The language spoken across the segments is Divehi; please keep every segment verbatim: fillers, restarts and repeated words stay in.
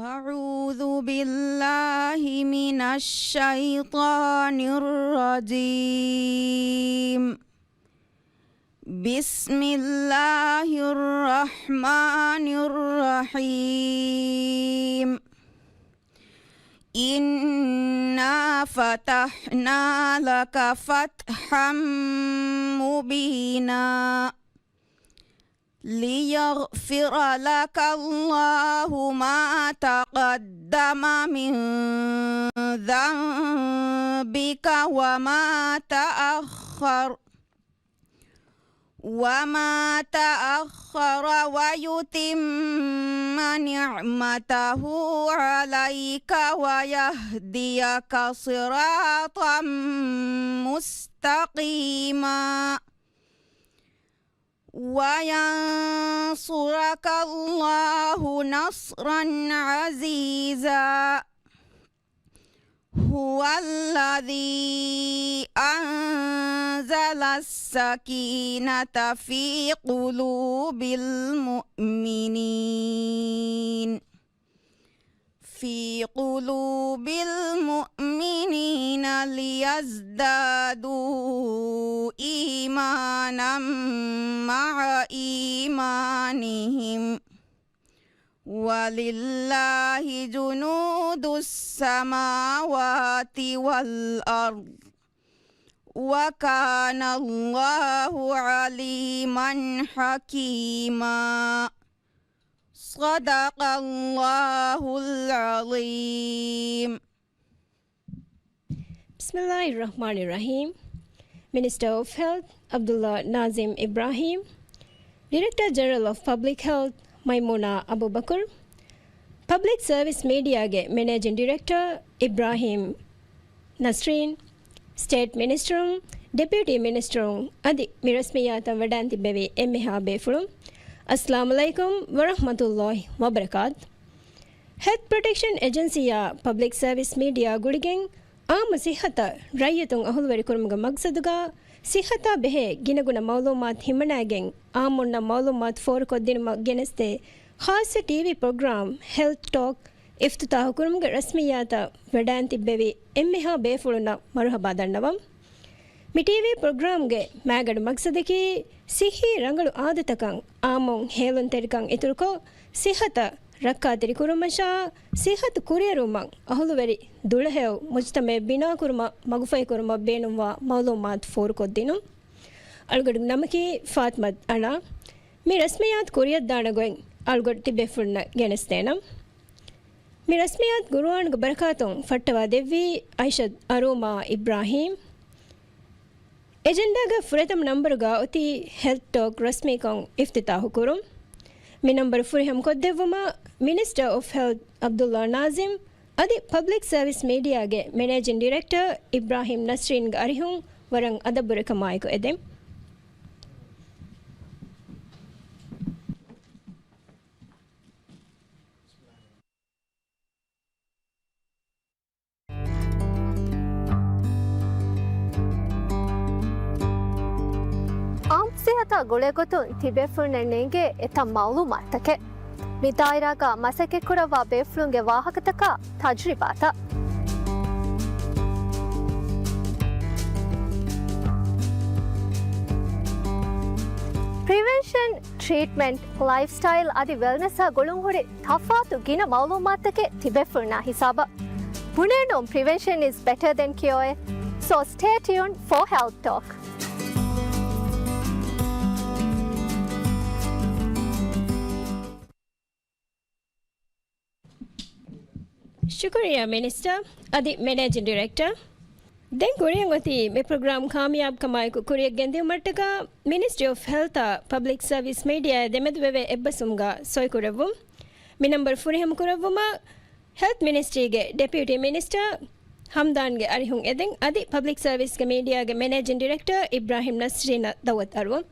أعوذ بالله من الشيطان الرجيم. بسم الله الرحمن الرحيم. إنا فتحنا لك فتحا مبينا. ليغفر لك الله ما تقدم من ذنبك وما تأخر، وما تأخر، ويتم نعمته عليك ويهديك صراطا مستقيما. وينصرك الله نصرا عزيزا. هو الذي أنزل السكينة في قلوب المؤمنين، في قلوب المؤمنين ليزدادوا إيمانا مع إيمانهم، ولله جنود السماوات والأرض، وكان الله عليما حكيما. صدق الله العظيم. بسم الله الرحمن الرحيم. Minister of Health, Abdullah Nazim Ibrahim. Director General of Public Health, Maimuna Abubakar. Public Service Media ގެ Managing Director, Ibrahim Nasreen. ސްޓޭޓް މިނިސްޓަރުން، ޑެޕިއުޓީ މިނިސްޓަރުން އަދި މި ރަސްމިއްޔާތަށް ވަޑައިން ތިއްބެވި އެންމެހާ ބޭފުޅުން، އައްސަލާމު ޢަލައިކުމް ވަރަޙްމަތުﷲ ވަބަރަކާތު. ހެލްތް ޕްރޮޓެކްޝަން އެޖެންސީއާ ޕަބްލިކް ސަރވިސް މީޑިއާ ގުޅިގެން އާއްމު ސިއްހަތަށް ރައްޔިތުން އަހުލުވެރިކުރުމުގެ މަގްސަދުގަ ސިއްހަތާ ބެހޭ ގިނަގުނަ މައުލޫމާތު ހިމަނައިގެން އާއްމުންނަށް މައުލޫމާތު ފޯރުކޮށްދިނުމަށް ގެނެސްދޭ ޚާއްޞަ ޓީވީ ޕްރޮގްރާމް ހެލްތް ޓޯކް އިފްތިތާޙުކުރުމުގެ ރަސްމިއްޔާތަށް ވަޑައިން ތިއްބެވި އެންމެހާ ބޭފުޅުންނަށް މަރުޙަބާ ދަންނަވަން. މި ޓީވީ ޕްރޮގްރާމްގެ މައިގަނޑު މަގްސަދަކީ ސިއްހީ ރަނގަޅު އާދަތަކަށް އާއްމުން ހޭލުންތެރިކަން އިތުރުކޮށް، ސިއްހަތަށް ރައްކާތެރިކުރުމަށާ، ސިއްހަތު ކުރިއެރުވުމަށް އަހުލުވެރި ދުޅަހެޔޮ މުޖުތަމަޢެއް ބިނާކުރުމަށް މަގުފަހިކުރުމަށް ބޭނުންވާ މައުލޫމާތު ފޯރުކޮށްދިނުން. އަޅުގަނޑު ނަމަކީ ފާތިމަތް އަނާ. މި ރަސްމިއްޔާތު ކުރިއަށްދާނެ ގޮތް އަޅުގަނޑު ތިބޭފުޅުންނަށް ގެނެސްދޭނަން. މި ރަސްމިއްޔާތު ޤުރުއާނުގެ ބަރަކާތުން ފައްޓަވާ ދެއްވީ އައިޝަތު އަރޫމާ އިބްރާހީމް. އެޖެންޑާގެ ފުރަތަމަ ނަންބަރުގަ އޮތީ ހެލްތް ޓޯކް ރަސްމީކޮށް އިފްތިތާޙު ކުރުން. މި ނަންބަރު ފުރިހަމަ ކޮށްދެއްވުމަށް މިނިސްޓަރ އޮފް ހެލްތް ޢަބްދުﷲ ނާޒިމް އަދި ޕަބްލިކް ސަރވިސް މީޑިއާގެ މެނޭޖިން ޑިރެކްޓަރ އިބްރާހީމް ނަސްރީންގެ އަރިހުން ވަރަށް އަދަބުވެރިކަމާއެކު އެދެން. އާއްމު ސިއްހަތާ ގުޅޭ ގޮތުން ތިބޭފުޅުންނަށް ނޭނގޭ އެތައް މައުލޫމާތުތަކެއް. މި ދާއިރާގަ މަސައްކަތްކުރައްވާ ބޭފުޅުންގެ ވާހަކަތަކާ ތަޖުރިބާތައް. ޕްރިވެންޝަން، ޓްރީޓްމަންޓް، ލައިފްސްޓައިލް އަދި ވެލްނެސްއާ ގުޅުންހުރި ތަފާތު ގިނަ މައުލޫމާތުތަކެއް ތިބޭފުޅުންނާ ހިސާބަށް. ބުނޭނުން، prevention is better than cure. So stay tuned for Health Talk. ޝުކުރިއްޔާ މިނިސްޓަރ އަދި މެނޭޖިން ޑިރެކްޓަރ. ދެން ކުރިއަށް އޮތީ މި ޕްރޮގްރާމް ކާމިޔާބުކަމާއެކު ކުރިއަށް ގެންދިއުމަށްޓަކާ މިނިސްޓްރީ އޮފް ހެލްތާ ޕަބްލިކް ސަރވިސް މީޑިއާއާ ދެމެދުވެވޭ އެއްބަސްވުމުގަ ސޮއިކުރެއްވުން. މި ނަންބަރު ފުރިހަމަ ކުރެއްވުމަށް ހެލްތް މިނިސްޓްރީގެ ޑެޕިއުޓީ މިނިސްޓަރ ހަމްދާންގެ އަރިހުން އެދެން އަދި ޕަބްލިކް ސަރވިސްގެ މީޑިއާގެ މެނޭޖިން ޑިރެކްޓަރ އިބްރާހިމް ނަސްރީނަށް ދައުވަތު އަރުވަން.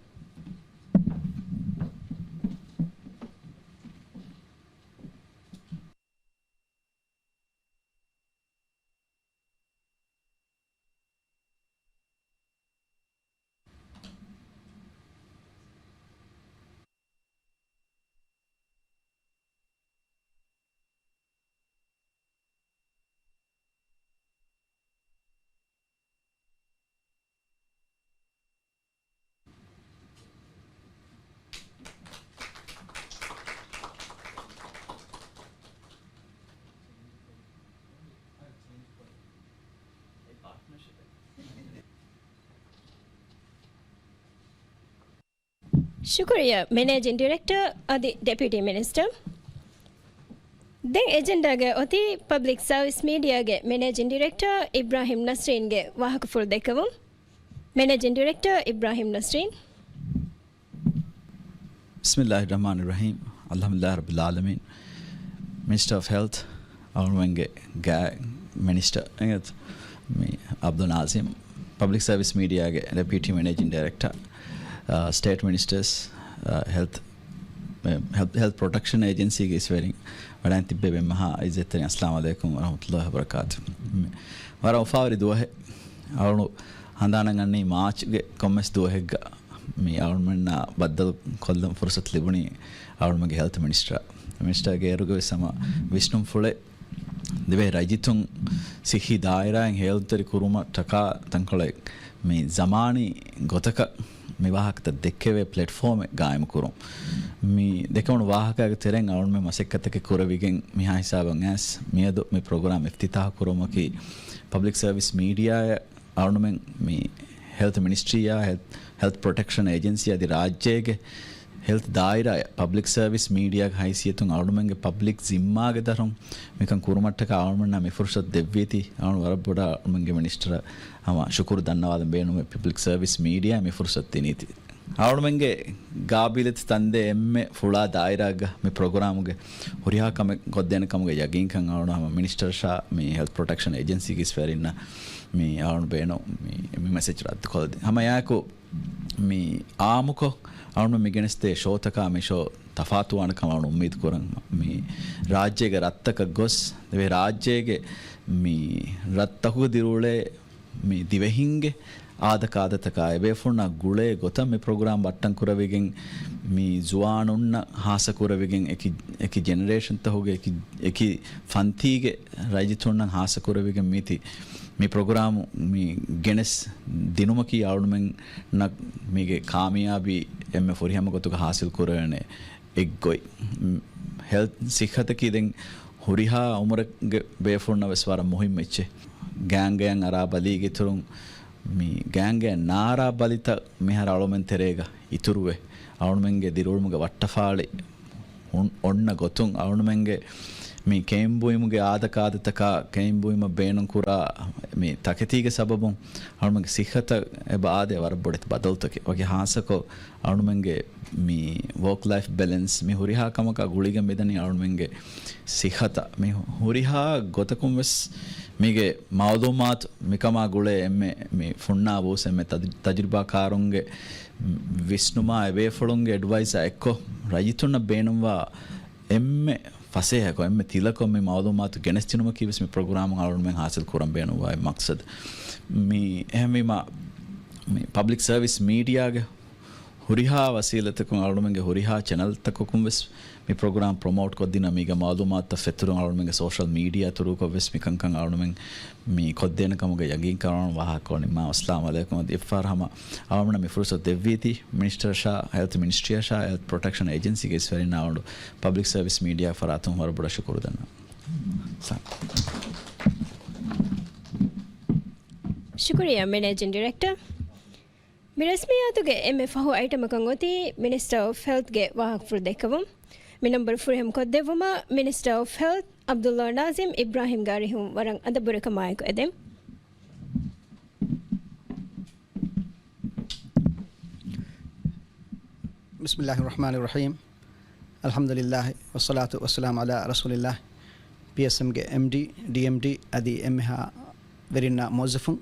ޝުކުރިއްޔާ މެނޭޖިން ޑިރެކްޓަރ އަދި ޑެޕިއުޓީ މިނިސްޓަރ. ދެން އެޖެންޑާގައި އޮތީ ޕަބްލިކް ސާވިސް މީޑިއާގެ މެނޭޖިން ޑިރެކްޓަރ އިބްރާހިމް ނަސްރީންގެ ވާހަކަފުޅު ދެއްކެވުން. މެނޭޖިން ޑިރެކްޓަރ އިބްރާހިމް ނަސްރީން. ބިސްމިއްލާހި ރަޙްމާނި ރަޙީމް. އަލްޙަމްދުލިއްލާހި ރައްބިލް ޢާލަމީން. މިނިސްޓަރ އޮފް ހެލްތް، އަޅުމެންގެ ގާތް މިނިސްޓަރ އެނގޭތަ؟ މި ޢަބްދުލް ނާޒިމް، ޕަބްލިކް ސަރވިސް މީޑިއާގެ ޑެޕިއުޓީ މެނޭޖިން ޑައިރެކްޓަރ، އާ، ސްޓޭޓް މިނިސްޓަރސް، އާ، ހެލްތް، އެ، ހެލްތް، ހެލްތް ޕްރޮޓެކްޝަން އޭޖެންސީގެ އިސްވެރިން ވަޑައިން ތިއްބެވި އެންމެހާ ޢިއްޒަތްތެރިން، އައްސަލާމު ޢަލައިކުމް ވަރަޙްމަތުﷲ ވަބަރަކާތު. މި ވަރަށް އުފާވެރި ދުވަހެއް. އަޅު ހަނދާނަށް އަންނަނީ މާޗްގެ ކޮންމެސް ދުވަހެއްގަ މި އަޅުމެންނާ ބައްދަލު ކޮށްލަން ފުރުސަތު ލިބުނީ އަޅުމެންގެ ހެލްތް މިނިސްޓަރ. މިނިސްޓަރގެ އޭރުގަވެސް ހަމަ ވިސްނުންފުޅެއް ދިވެހި ރައްޔިތުން ސިއްހީ ދާއިރާއިން ހޭލުންތެރި ކުރުމަށްޓަކާ ތަންކޮޅެއް މި ޒަމާނީ ގޮތަކަށް މި ވާހަކަތައް ދެއްކެވޭ ޕްލެޓްފޯމެއް ގާއިމުކުރުން. މި ދެކެވުނު ވާހަކައިގެ ތެރެއިން އަޅުމެން މަސައްކަތްތަކެއް ކުރެވިގެން މިހާ ހިސާބަށް އައިސް މިއަދު މި ޕްރޮގްރާމް އިފްތިތާޙު ކުރުމަކީ ޕަބްލިކް ސަރވިސް މީޑިއާއަށް އަޅުމެން މި ހެލްތް މިނިސްޓްރީއާ، ހެލްތް، ހެލްތް ޕްރޮޓެކްޝަން އޭޖެންސީ އަދި ރާއްޖޭގެ ހެލްތް ދާއިރާއަށް ޕަބްލިކް ސަރވިސް މީޑިއާގެ ހައިސިއްޔަތުން އަޅުމެންގެ ޕަބްލިކް ޒިންމާގެ ދަށުން މިކަން ކުރުމަށްޓަކާ އަޅުމެންނަށް މި ފުރުސަތު ދެއްވީތީ، އަޅުން ވަރަށް ބޮޑަށް އަޅުމެންގެ މިނިސްޓަރަށް ހަމަ ޝުކުރު ދަންނަވާލަން ބޭނުމޭ ޕަބްލިކް ސަރވިސް މީޑިއާ މި ފުރުސަތު ދިނީތީ. އަޅުމެންގެ ގާބިލިއްޔަތު ތަންދޭ އެންމެ ފުޅާ ދާއިރާއެއްގަ މި ޕްރޮގްރާމުގެ ހުރިހާ ކަމެއް ކޮށްދޭނެ ކަމުގެ ޔަގީންކަން އަޅުން ހަމަ މިނިސްޓަރަށާ މި ހެލްތް ޕްރޮޓެކްޝަން އޭޖެންސީގެ އިސްވެރިންނަށް މި އަޅުން ބޭނު މި، މި މެސެޖް ރައްދުކޮށްދޭ. ހަމަ އެއާއެކު މި އާއްމުކޮށް އަޅުން މި ގެނެސްދޭ ޝޯތަކާ މި ޝޯ ތަފާތުވާނެ ކަމަށް އަޅުން އުއްމީދު ކުރަން. މި ރާއްޖޭގެ ރަށްތަކަށް ގޮސް ދިވެހި ރާއްޖޭގެ މި ރަށްތަކުގަ ދިރިއުޅޭ މި ދިވެހިންގެ އާދަކާދަތަކާ އެބޭފުޅުންނާ ގުޅޭ ގޮތަށް މި ޕްރޮގްރާމް ބައްޓަން ކުރެވިގެން، މި ޒުވާނުންނަށް ހާއްސަ ކުރެވިގެން، އެކި، އެކި ޖެނެރޭޝަންތަކުގެ އެކި، އެކި ފަންތީގެ ރައްޔިތުންނަށް ހާއްސަ ކުރެވިގެން މީތި މި ޕްރޮގްރާމު މި ގެނެސް ދިނުމަކީ އަޅުމެންނަށް މީގެ ކާމިޔާބީ އެންމެ ފުރިހަމަ ގޮތުގަ ހާސިލް ކުރެވޭނެ އެއްގޮތް. މް، ހެލްތް ސިއްހަތަކީ ދެން ހުރިހާ އުމުރެއްގެ ބޭފުޅުންނަށް ވެސް ވަރަށް މުހިއްމު އެއްޗެއް. ގާނގަޔަށް އަރާ ބަލީގެ އިތުރުން، މި ގާނގަޔަށް ނާރާ ބަލިތައް މިހާރު އަޅުމެން ތެރޭގަ އިތުރުވެ، އަޅުމެންގެ ދިރިއުޅުމުގެ ވައްޓަފާޅި އޮން-، އޮންނަ ގޮތުން އަޅުމެންގެ މި ކެއިން ބުއިމުގެ އާދަކާދަތަކާ ކެއިން ބުއިމަށް ބޭނުންކުރާ މި ތަކެތީގެ ސަބަބުން އަޅުމެންގެ ސިއްހަތަށް އެބަ އާދޭ ވަރަށް ބޮޑެތި ބަދަލުތަކެއް. ވަކި ހާއްސަކޮށް އަޅުމެންގެ މި ވޯކް ލައިފް ބެލެންސް މި ހުރިހާ ކަމަކާ ގުޅިގެން މިދަނީ އަޅުމެންގެ ސިއްހަތަށް. މި ހުރިހާ ގޮތަކުން ވެސް މީގެ މައުލޫމާތު މިކަމާ ގުޅޭ އެންމެ މި ފުންނާ ބޫސް އެންމެ ތަޖު-، ތަޖުރިބާކާރުންގެ ވިސްނުމާ އެބޭފުޅުންގެ އެޑްވައިސްއާ އެއްކޮށް ރައްޔިތުންނަށް ބޭނުންވާ އެންމެ ފަސޭހަކޮށް، އެންމެ ތިލަކޮށް މި މައުލޫމާތު ގެނެސްދިނުމަކީ ވެސް މި ޕްރޮގްރާމުން އަޅުމެން ހާސިލް ކުރަން ބޭނުންވާ އެއް މަޤްޞަދު. މި އެހެންވީމާ، މި ޕަބްލިކް ސަރވިސް މީޑިއާގެ ހުރިހާ ވަސީލަތަކުން އަޅުމެންގެ ހުރިހާ ޗެނަލްތަކަކުން ވެސް މި ޕްރޮގްރާމް ޕްރޮމޯޓް ކޮށްދިނަ މީގެ މައުލޫމާތުތައް ފެތުރުން އަޅުމެންގެ ސޯޝަލް މީޑިއާ ތުރޫކޮށް ވެސް މިކަންކަން އަޅުމެން މި ކޮށްދޭނެ ކަމުގެ ޔަގީންކަން ވާހަކަ ނިންމާ. އައްސަލާމު ޢަލައިކުމް. އަދި އެއްފަހަރު ހަމަ އަޅުމެންނަށް މި ފުރުސަތު ދެއްވީތީ މިނިސްޓަރަށާ ހެލްތް މިނިސްޓްރީއަށާ ހެލްތް ޕްރޮޓެކްޝަން އޭޖެންސީގެ އިސްވެރިންނާ އަޅު ޕަބްލިކް ސަރވިސް މީޑިއާ ފަރާތުން ވަރަށް ބޮޑަށް ޝުކުރު ދަންނަވަން. ޝުކުރިއްޔާ މެނޭޖިން ޑިރެކްޓަރ. މި ރަސްމިއްޔާތުގެ އެންމެ ފަހު އައިޓަމަކަށް އޮތީ މިނިސްޓަރ އޮފް ހެލްތްގެ ވާހަކަފުޅު ދެއްކެވުން. މި ނަންބަރު ފުރިހަމަ ކޮށްދެއްވުމަށް މިނިސްޓަރ އޮފް ހެލްތް ޢަބްދުﷲ ނާޒިމް އިބްރާހިމްގެ އަރިހުން ވަރަށް އަދަބުވެރިކަމާއެކު އެދެން. بسم الله الرحمن الرحيم. الحمد لله والصلاة والسلام على رسول الله. ޕީއެސްއެމްގެ އެމްޑީ، ޑީއެމްޑީ އަދި އެންމެހާ ވެރިންނާ މުވައްޒަފުން،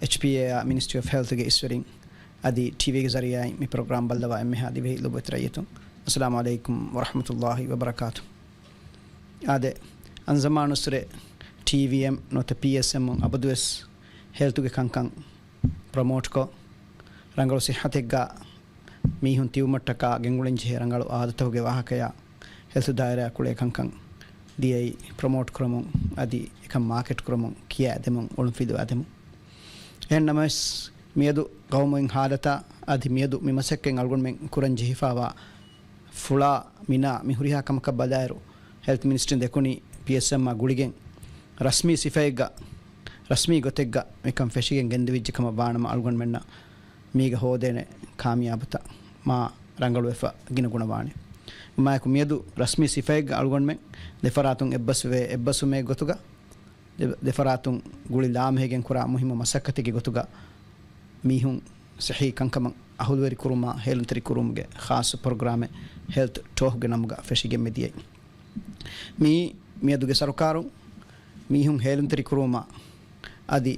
އެޗްޕީއޭއާ މިނިސްޓްރީ އޮފް ހެލްތުގެ އިސްވެރިން އަދި ޓީވީގެ ޒަރީއާއިން މި ޕްރޮގްރާމް ބައްލަވާ އެންމެހާ ދިވެހި ލޮބުވެތި ރައްޔިތުން، އައްސަލާމު ޢަލައިކުމް ވަރަޙްމަތުﷲ ވަބަރަކާތު. އާދެ، އަންޒަމާނުއްސުރެ ޓީވީއެމް ނުވަތަ ޕީއެސްއެމުން އަބަދުވެސް ހެލްތުގެ ކަންކަން ޕްރޮމޯޓްކޮށް، ރަނގަޅު ސިއްހަތެއްގަ މީހުން ތިބުމަށްޓަކާ ގެންގުޅެންޖެހޭ ރަނގަޅު އާދަތަކުގެ ވާހަކަޔާ ހެލްތު ދާއިރާއާ ކުޅޭ ކަންކަން ދިޔައީ ޕްރޮމޯޓް ކުރަމުން، އަދި އެކަން މާކެޓް ކުރަމުން، ކިޔާދެމުން، އޮޅުންފިލުވާދެމުން. އެހެން ނަމަވެސް، މިއަދު ގައުމުއިން ހާލަތާ އަދި މިއަދު މި މަސައްކަތް އަޅުގަނޑުމެން ކުރަން ޖެހިފައިވާ ފުޅާ މިނާ މި ހުރިހާ ކަމަކަށް ބަލާއިރު، ހެލްތް މިނިސްޓްރީން ދެކުނީ ޕީއެސްއެމްއާ ގުޅިގެން ރަސްމީ ސިފައެއްގަ، ރަސްމީ ގޮތެއްގަ މިކަން ފެށިގެން ގެންދެވިއްޖެ ކަމަށް ވާނަމަ، އަޅުގަނޑުމެންނަށް މީގަ ހޯދޭނެ ކާމިޔާބުތައް މާ ރަނގަޅުވެފަ ގިނަގުނަވާނެ. މާއެކު މިއަދު ރަސްމީ ސިފައެއްގަ އަޅުގަނޑުމެން ދެފަރާތުން އެއްބަސްވޭ އެއްބަސްވުމެއް ގޮތުގަ، ދެ-، ދެފަރާތުން ގުޅި ލާމެހިގެން ކުރާ މުހިއްމު މަސައްކަތެއްގެ ގޮތުގަ މީހުން ސިއްހީ ކަންކަމަށް އަހުލުވެރި ކުރުމާ ހޭލުންތެރި ކުރުމުގެ ޚާއްޞަ ޕްރޮގްރާމެއް ހެލްތް ޓޯކްގެ ނަމުގަ ފެށިގެން މިދިޔައީ. މިއީ މިއަދުގެ ސަރުކާރުން މީހުން ހޭލުންތެރި ކުރުވުމަށް އަދި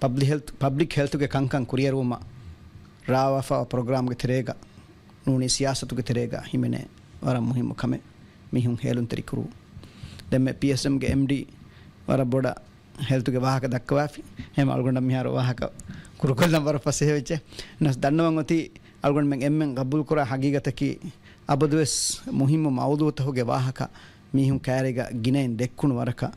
ޕަބްލިކް ހެލްތް، ޕަބްލިކް ހެލްތުގެ ކަންކަން ކުރިއެރުވުމަށް ރާވާފައިވާ ޕްރޮގްރާމްގެ ތެރޭގަ ނޫނީ ސިޔާސަތުގެ ތެރޭގަ ހިމެނޭ ވަރަށް މުހިއްމު ކަމެއް މީހުން ހޭލުންތެރި ކުރުވުން. ދެންމެ ޕީއެސްއެމްގެ އެމްޑީ ވަރަށް ބޮޑަށް ހެލްތުގެ ވާހަކަ ދައްކަވާފި. އެހެން އަޅުގަނޑަށް މިހާރު ވާހަކަ ކުރުކޮށްލަން ވަރަށް ފަސޭހަވެއްޖެ. ނަސް ދަންނަވަން އޮތީ އަޅުގަނޑުމެން އެންމެން ގަބޫލުކުރާ ހަގީގަތަކީ އަބަދުވެސް މުހިއްމު މައުޟޫޢުތަކުގެ ވާހަކަ މީހުން ކައިރީގަ ގިނައިން ދެއްކުނު ވަރަކަށް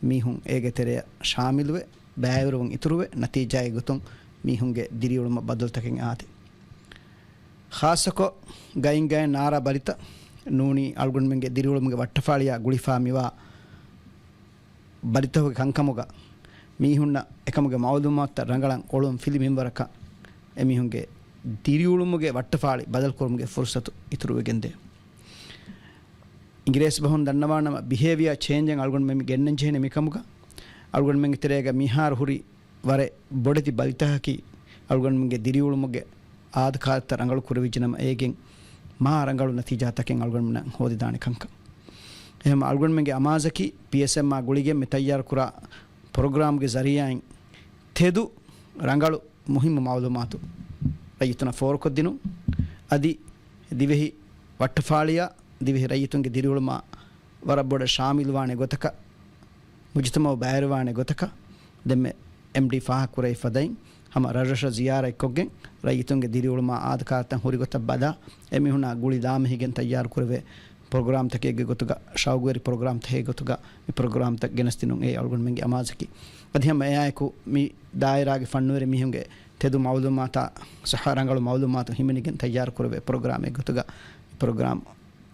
މީހުން އޭގެ ތެރެއަށް ޝާމިލުވެ، ބައިވެރިވުން އިތުރުވެ، ނަތީޖާއެއް ގޮތުން މީހުންގެ ދިރިއުޅުމަށް ބަދަލުތަކެއް އާދޭ. ޚާއްޞަކޮށް ގައިން ގައިން ނާރާ ބަލިތައް ނޫނީ އަޅުގަނޑުމެންގެ ދިރިއުޅުމުގެ ވައްޓަފާޅިއާ ގުޅިފާ މިވާ ބަލިތަކުގެ ކަންކަމުގަ މީހުންނަށް އެކަމުގެ މައުލޫމާތުތައް ރަނގަޅަށް އޮޅުން ފިލި މިންވަރަކަށް އެމީހުންގެ ދިރިއުޅުމުގެ ވައްޓަފާޅި ބަދަލުކުރުމުގެ ފުރުސަތު އިތުރުވެގެންދޭ. އިނގިރޭސި ބަހުން ދަންނަވާނަމަ، ބިހޭވިއާ ޗޭންޖެއް އަޅުގަނޑުމެން މި ގެންނަން ޖެހޭނެ މިކަމުގަ އަޅުގަނޑުމެންގެ ތެރޭގަ މިހާރު ހުރި ވަރެއް ބޮޑެތި ބަލިތަކަކީ އަޅުގަނޑުމެންގެ ދިރިއުޅުމުގެ އާދަކާލަތައް ރަނގަޅު ކުރެވިއްޖެނަމަ، އޭގެން މާ ރަނގަޅު ނަތީޖާތަކެއް އަޅުގަނޑުމެންނަށް ހޯދިދާނެ ކަންކަން. އެހެން އަޅުގަނޑުމެންގެ އަމާޒަކީ ޕީއެސްއެމްއާ ގުޅިގެން މި ތައްޔާރުކުރާ ޕްރޮގްރާމްގެ ޒަރީއާއިން ތެދު ރަނގަޅު މުހިއްމު މައުލޫމާތު ރައްޔިތުންނަށް ފޯރުކޮށްދިނުން. އަދި ދިވެހި ވައްޓަފާޅިއާ ދިވެހި ރައްޔިތުންގެ ދިރިއުޅުމާ ވަރަށް ބޮޑަށް ޝާމިލުވާނެ ގޮތަކަށް، މުޖުތަމަޢު ބައިވެރިވާނެ ގޮތަކަށް ދެންމެ އެމްޑީ ފާހަގަކުރެވިފަދައިން ހަމަ ރަށްރަށަށް ޒިޔާރަތްކޮށްގެން ރައްޔިތުންގެ ދިރިއުޅުމާ އާދަކާލަތައް ހުރިގޮތަށް ބަލާ، އެމީހުނާ ގުޅި ލާމެހިގެން ތައްޔާރުކުރެވޭ ޕްރޮގްރާމްތަކެއްގެ ގޮތުގަ، ޝައުގުވެރި ޕްރޮގްރާމްތަކެއްގެ ގޮތުގަ މި ޕްރޮގްރާމްތައް ގެނެސްދިނުން އެއީ އަޅުގަނޑުމެންގެ އަމާޒަކީ. އަދި ހަމަ އެއާއެކު މި ދާއިރާގެ ފަންނުވެރި މީހުންގެ ތެދު މައުލޫމާތާ ސައްހަ ރަނގަޅު މައުލޫމާތު ހިމެނިގެން ތައްޔާރުކުރެވޭ ޕްރޮގްރާމެއް ގޮތުގަ މި ޕްރޮގްރާމް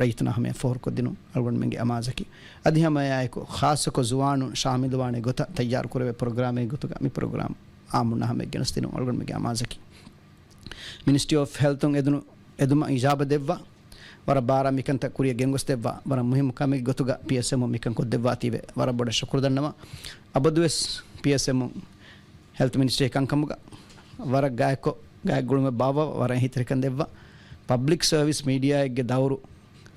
ރައްޔިތުންނާ ހަމަޔަށް ފޯރުކޮށްދިނުން އަޅުގަނޑުމެންގެ އަމާޒަކީ. އަދި ހަމަ އެއާއެކު ޚާއްޞަކޮށް ޒުވާނުން ޝާމިލުވާނެ ގޮތަށް ތައްޔާރުކުރެވޭ ޕްރޮގްރާމެއް ގޮތުގަ މި ޕްރޮގްރާމް އާއްމުންނާ ހަމަޔަށް ގެނެސްދިނުން އަޅުގަނޑުމެންގެ އަމާޒަކީ. މިނިސްޓްރީ އޮފް ހެލްތުން އެދުނު އެދުމަށް އިޖާބަ ދެއްވާ، ވަރަށް ބާރަށް މިކަންތައް ކުރިއަށް ގެންގޮސްދެއްވާ، ވަރަށް މުހިއްމު ކަމެއްގެ ގޮތުގަ ޕީއެސްއެމްއުން މިކަން ކޮށްދެއްވާތީވެ ވަރަށް ބޮޑަށް ޝުކުރު ދަންނަވަން. އަބަދުވެސް ޕީއެސްއެމްއުން ހެލްތު މިނިސްޓްރީ ކަންކަމުގަ ވަރަށް ގާތްކޮށް، ގާތްގުޅުމެއް ބާއްވާ ވަރަށް އެހީތެރިކަން ދެއްވާ، ޕަބްލިކް ސަރވިސް މީޑިއާއެއްގެ ދައުރު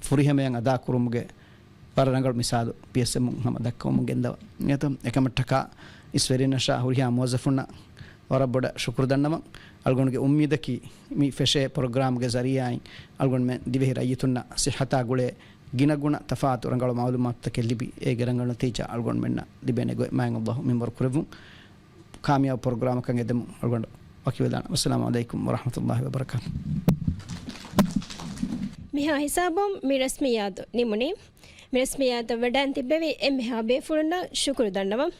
ފުރިހަމަޔަށް އަދާކުރުމުގެ ވަރަށް ރަނގަޅު މިސާލު ޕީއެސްއެމްއުން ހަމަ ދައްކަވަމުން ގެންދަވަ. އެކަމަށްޓަކާ އިސް ވެރިންނަށާ ހުރިހާ މުވައްޒަފުންނަށް ވަރަށް ބޮޑަށް ޝުކުރު ދަންނަވަން. އަޅުގަނޑުގެ އުއްމީދަކީ މި ފެށޭ ޕްރޮގްރާމްގެ ޒަރީއާއިން އަޅުގަނޑުމެން ދިވެހި ރައްޔިތުންނަށް ސިއްހަތާ ގުޅޭ ގިނަގުނަ ތަފާތު ރަނގަޅު މައުލޫމާތުތަކެއް ލިބި، އޭގެ ރަނގަޅު ނަތީޖާ އަޅުގަނޑުމެންނަށް ލިބޭނެ ގޮތް މާތް ﷲ މިންވަރު ކުރެއްވުން. ކާމިޔާބު ޕްރޮގްރާމަކަށް އެދެމުން އަޅުގަނޑު ވަކިވެލާނަން. ވައްސަލާމު ޢަލައިކުމް ވަރަޙްމަތުﷲި ވަބަރަކާތު. މިހާ ހިސާބުން މި ރަސްމިއްޔާތު ނިމުނީ. މި ރަސްމިއްޔާތަށް ވަޑައިން ތިއްބެވި އެންމެހާ ބޭފުޅުންނަށް ޝުކުރު ދަންނަވަން.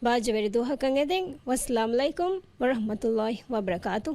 ބާއްޖަވެރި ދުވަހަކަށް އެދެން. ވައްސަލާމު ޢަލައިކުމް ވަރަޙްމަތުﷲި ވަބަރަކާތު.